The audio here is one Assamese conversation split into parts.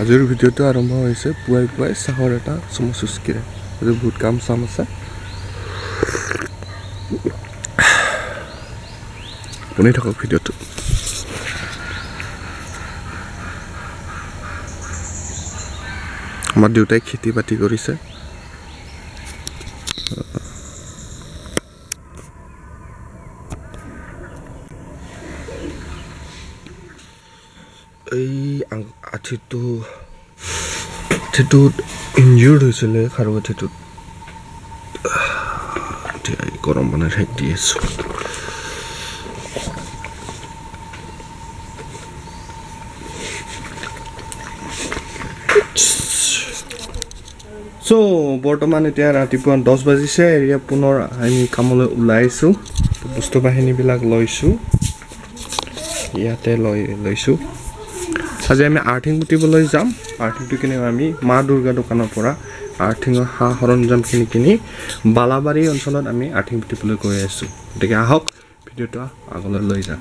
আজিৰ ভিডিঅ'টো আৰম্ভ হৈছে পুৱাই পুৱাই চাহৰ এটা চমু চুচকিৰে। আজি বহুত কাম চাম আছে। শুনি থাকক ভিডিঅ'টো। আমাৰ দেউতাই খেতি বাতি কৰিছে। এই আঠিটোত ইনজিউৰ্ড হৈছিলে, খাৰু আঠিটোত। এতিয়া গৰম পানীৰ সেক দি আছোঁ। চ' বৰ্তমান এতিয়া ৰাতিপুৱা 10 বাজিছে। এতিয়া পুনৰ আমি কামলৈ ওলাইছোঁ। বস্তু বাহিনীবিলাক লৈছোঁ, ইয়াতে লৈ লৈছোঁ। আজি আমি আৰ্থিং পুতিবলৈ যাম। আৰ্থিংটো কিনিম আমি মা দুৰ্গা দোকানৰ পৰা। আৰ্থিঙৰ সা সৰঞ্জামখিনি কিনি বালাবাৰী অঞ্চলত আমি আৰ্থিং পুতিবলৈ গৈ আছোঁ। গতিকে আহক ভিডিঅ'টো আগলৈ লৈ যাম।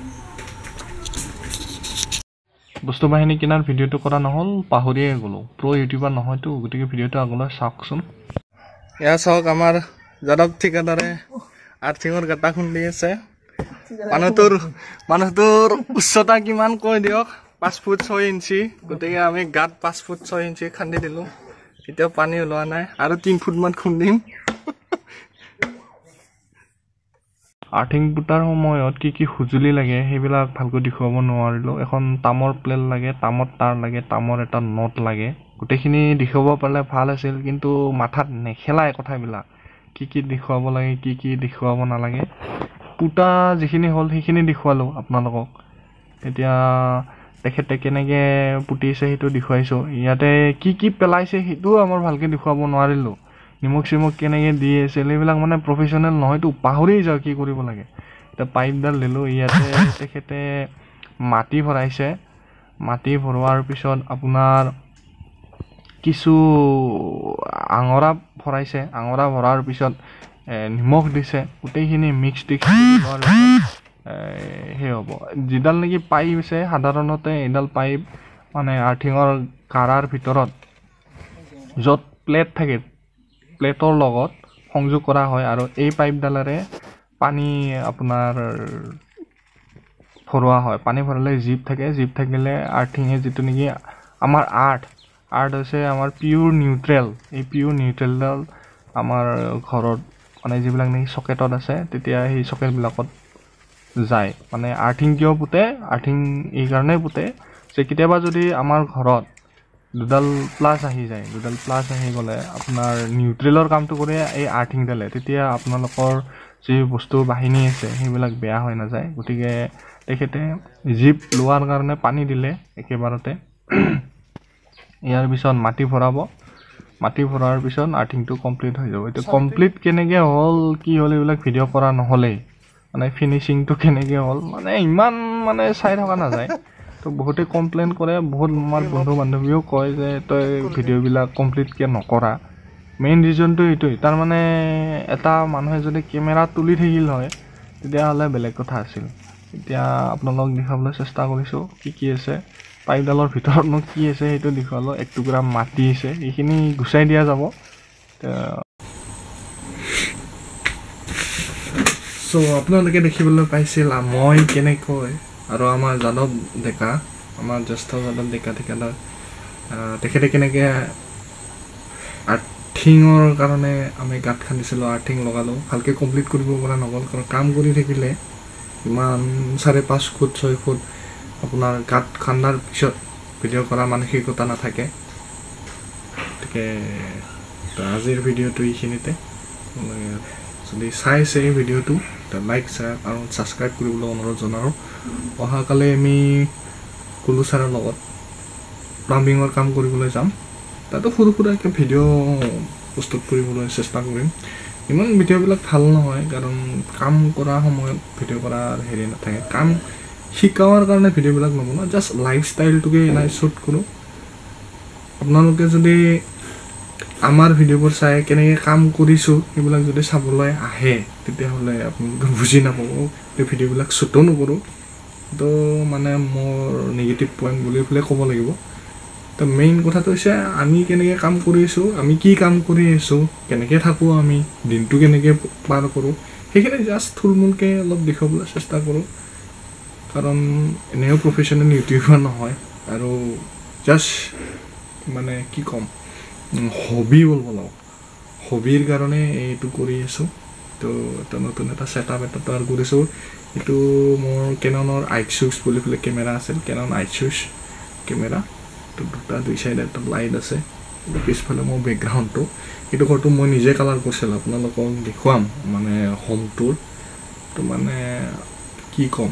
বস্তু বাহিনী কিনাৰ ভিডিঅ'টো কৰা নহ'ল, পাহৰিয়ে গ'লোঁ। প্ৰ' ইউটিউবাৰ নহয়তো, গতিকে ভিডিঅ'টো আগলৈ চাওকচোন। এয়া চাওক, আমাৰ যাদৱ ঠিকাদাৰে আৰ্থিঙৰ গাঁতা খুন্দি আছে। মানুহটোৰ উচ্চতা কিমান কৈ দিয়ক, 5 ফুট 6 ইঞ্চি। গতিকে আমি গাঁত 5 ফুট 6 ইঞ্চি খান্দি দিলোঁ। এতিয়াও পানী ওলোৱা নাই, আৰু 3 ফুটমান খুন্দিম। আৰ্থিং পোতাৰ সময়ত কি কি সঁজুলি লাগে সেইবিলাক ভালকৈ দেখুৱাব নোৱাৰিলোঁ। এখন তামৰ প্লেট লাগে, তামৰ তাঁৰ লাগে, তামৰ এটা not লাগে। গোটেইখিনি দেখুৱাব পাৰিলে ভাল আছিল, কিন্তু মাথাত নেখেলাই কথাবিলাক, কি কি দেখুৱাব লাগে, কি কি দেখুৱাব নালাগে। পোতা যিখিনি হ'ল সেইখিনি দেখুৱালোঁ আপোনালোকক। এতিয়া তেখেতে কেনেকৈ পুতিছে সেইটো দেখুৱাইছোঁ। ইয়াতে কি কি পেলাইছে সেইটোও আমাৰ ভালকৈ দেখুৱাব নোৱাৰিলোঁ। নিমখ চিমখ কেনেকৈ দি আছিল এইবিলাক মানে প্ৰফেশ্যনেল নহয়তো, পাহৰি যাওঁ কি কৰিব লাগে। এতিয়া পাইপডাল দিলোঁ, ইয়াতে তেখেতে মাটি ভৰাইছে। মাটি ভৰোৱাৰ পিছত আপোনাৰ কিছু আঙৰা ভৰাইছে। আঙৰা ভৰাৰ পিছত নিমখ দিছে। গোটেইখিনি মিক্স টিক্স লোৱাৰ পিছত সেই হ'ব। যিডাল নেকি পাইপ আছে, সাধাৰণতে এইডাল পাইপ মানে আৰ্থিঙৰ গাৰাৰ ভিতৰত য'ত প্লেট থাকে, প্লেটৰ লগত সংযোগ কৰা হয় আৰু এই পাইপডালেৰে পানী আপোনাৰ ভৰোৱা হয়। পানী ভৰালে জীপ থাকে, জীপ থাকিলে আৰ্থিঙে যিটো নেকি আমাৰ আৰ্থ হৈছে আমাৰ পিয়'ৰ নিউট্ৰেল। এই পিয়'ৰ নিউট্ৰেলডাল আমাৰ ঘৰত মানে যিবিলাক নেকি চকেটত আছে, তেতিয়া সেই চকেটবিলাকত যায়। মানে আৰ্থিং কিয় পোতে? আৰ্থিং এইকাৰণেই পোতে যে কেতিয়াবা যদি আমাৰ ঘৰত দুডাল প্লাছ আহি যায়, দুডাল প্লাছ আহি গ'লে আপোনাৰ নিউট্ৰেলৰ কামটো কৰে এই আৰ্থিংডালে। তেতিয়া আপোনালোকৰ যি বস্তু বাহিনী আছে সেইবিলাক বেয়া হৈ নাযায়। গতিকে তেখেতে জীপ লোৱাৰ কাৰণে পানী দিলে একেবাৰতে। ইয়াৰ পিছত মাটি ভৰাব। মাটি ভৰাৰ পিছত আৰ্থিংটো কমপ্লিট হৈ যাব। এতিয়া কমপ্লিট কেনেকৈ হ'ল, কি হ'ল এইবিলাক ভিডিঅ' কৰা নহ'লেই, মানে ফিনিচিংটো কেনেকৈ হ'ল মানে ইমান মানে চাই থকা নাযায়। তো বহুতে কমপ্লেইন কৰে, বহুত আমাৰ বন্ধু বান্ধৱীও কয় যে তই ভিডিঅ'বিলাক কমপ্লিটকৈ নকৰা। মেইন ৰিজনটো এইটোৱেই। তাৰমানে এটা মানুহে যদি কেমেৰা তুলি থাকিল হয় তেতিয়াহ'লে বেলেগ কথা আছিল। এতিয়া আপোনালোকক দেখুৱাবলৈ চেষ্টা কৰিছোঁ কি কি আছে, পাইপডালৰ ভিতৰতনো কি আছে সেইটো দেখুৱালোঁ। এক টুকুৰা মাটি আছে, এইখিনি গুচাই দিয়া যাব। চ' আপোনালোকে দেখিবলৈ পাইছিল মই কেনেকৈ আৰু আমাৰ যাদৱ ডেকা, আমাৰ জ্যেষ্ঠ যাদৱ ডেকা ঠিকাদাৰ, তেখেতে কেনেকৈ আৰ্থিঙৰ কাৰণে আমি গাঁত খান্দিছিলোঁ, আৰ্থিং লগালোঁ। ভালকৈ কমপ্লিট কৰিব পৰা নগ'ল, কাৰণ কাম কৰি থাকিলে ইমান 5.5 ফুট 6 ফুট আপোনাৰ গাঁত খান্দাৰ পিছত ভিডিঅ' কৰা মানসিকতা নাথাকে। গতিকে আজিৰ ভিডিঅ'টো এইখিনিতে। যদি চাইছে এই ভিডিঅ'টো লাইক, শ্বেয়াৰ আৰু ছাবস্ক্ৰাইব কৰিবলৈ অনুৰোধ জনালোঁ। অহাকালি আমি কুলু ছাৰৰ লগত প্লাম্বিঙৰ কাম কৰিবলৈ যাম। তাতো সৰু সুৰাকৈ ভিডিঅ' প্ৰস্তুত কৰিবলৈ চেষ্টা কৰিম। ইমান ভিডিঅ'বিলাক ভাল নহয়, কাৰণ কাম কৰা সময়ত ভিডিঅ' কৰাৰ হেৰি নাথাকে। কাম শিকোৱাৰ কাৰণে ভিডিঅ'বিলাক নবনাওঁ, জাষ্ট লাইফষ্টাইলটোকে এনেই শ্বুট কৰোঁ। আপোনালোকে যদি আমাৰ ভিডিঅ'বোৰ চাই কেনেকৈ কাম কৰিছোঁ সেইবিলাক যদি চাবলৈ আহে তেতিয়াহ'লে আপোনালোকে বুজি নাপাব, ভিডিঅ'বিলাক শ্বুটো নকৰোঁ। তো মানে মোৰ নিগেটিভ পইণ্ট বুলি পেলাই ক'ব লাগিব। তো মেইন কথাটো হৈছে আমি কেনেকৈ কাম কৰি আছোঁ, আমি কি কাম কৰি আছোঁ, কেনেকৈ থাকোঁ, আমি দিনটো কেনেকৈ পাৰ কৰোঁ, সেইখিনি জাষ্ট থুলমূলকৈ অলপ দেখুৱাবলৈ চেষ্টা কৰোঁ। কাৰণ এনেও প্ৰফেচনেল ইউটিউবাৰ নহয় আৰু জাষ্ট মানে কি ক'ম, হবি বুলিব লাগিব, হবিৰ কাৰণে এইটো কৰি আছোঁ। তো এটা নতুন এটা ছেটআপ এটা তৈয়াৰ কৰিছোঁ। এইটো মোৰ কেননৰ আইচুক্স বুলি পেলাই কেমেৰা আছিল, কেনন আইচুক্স কেমেৰা। তো দুটা দুই চাইডে এটা লাইট আছে, পিছফালে মোৰ বেকগ্ৰাউণ্ডটো। এইটো ঘৰটো মই নিজে কালাৰ কৰিছিলোঁ, আপোনালোকক দেখুৱাম মানে হোম টুৰ। তো মানে কি ক'ম,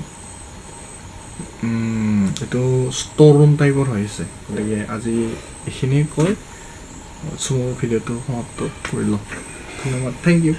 এইটো ষ্ট'ৰ ৰুম টাইপৰ হৈছে। গতিকে আজি এইখিনিয়ে কৈ চ' ভিডিঅ'টো সমাপ্ত কৰিলোঁ। ধন্যবাদ, thank U.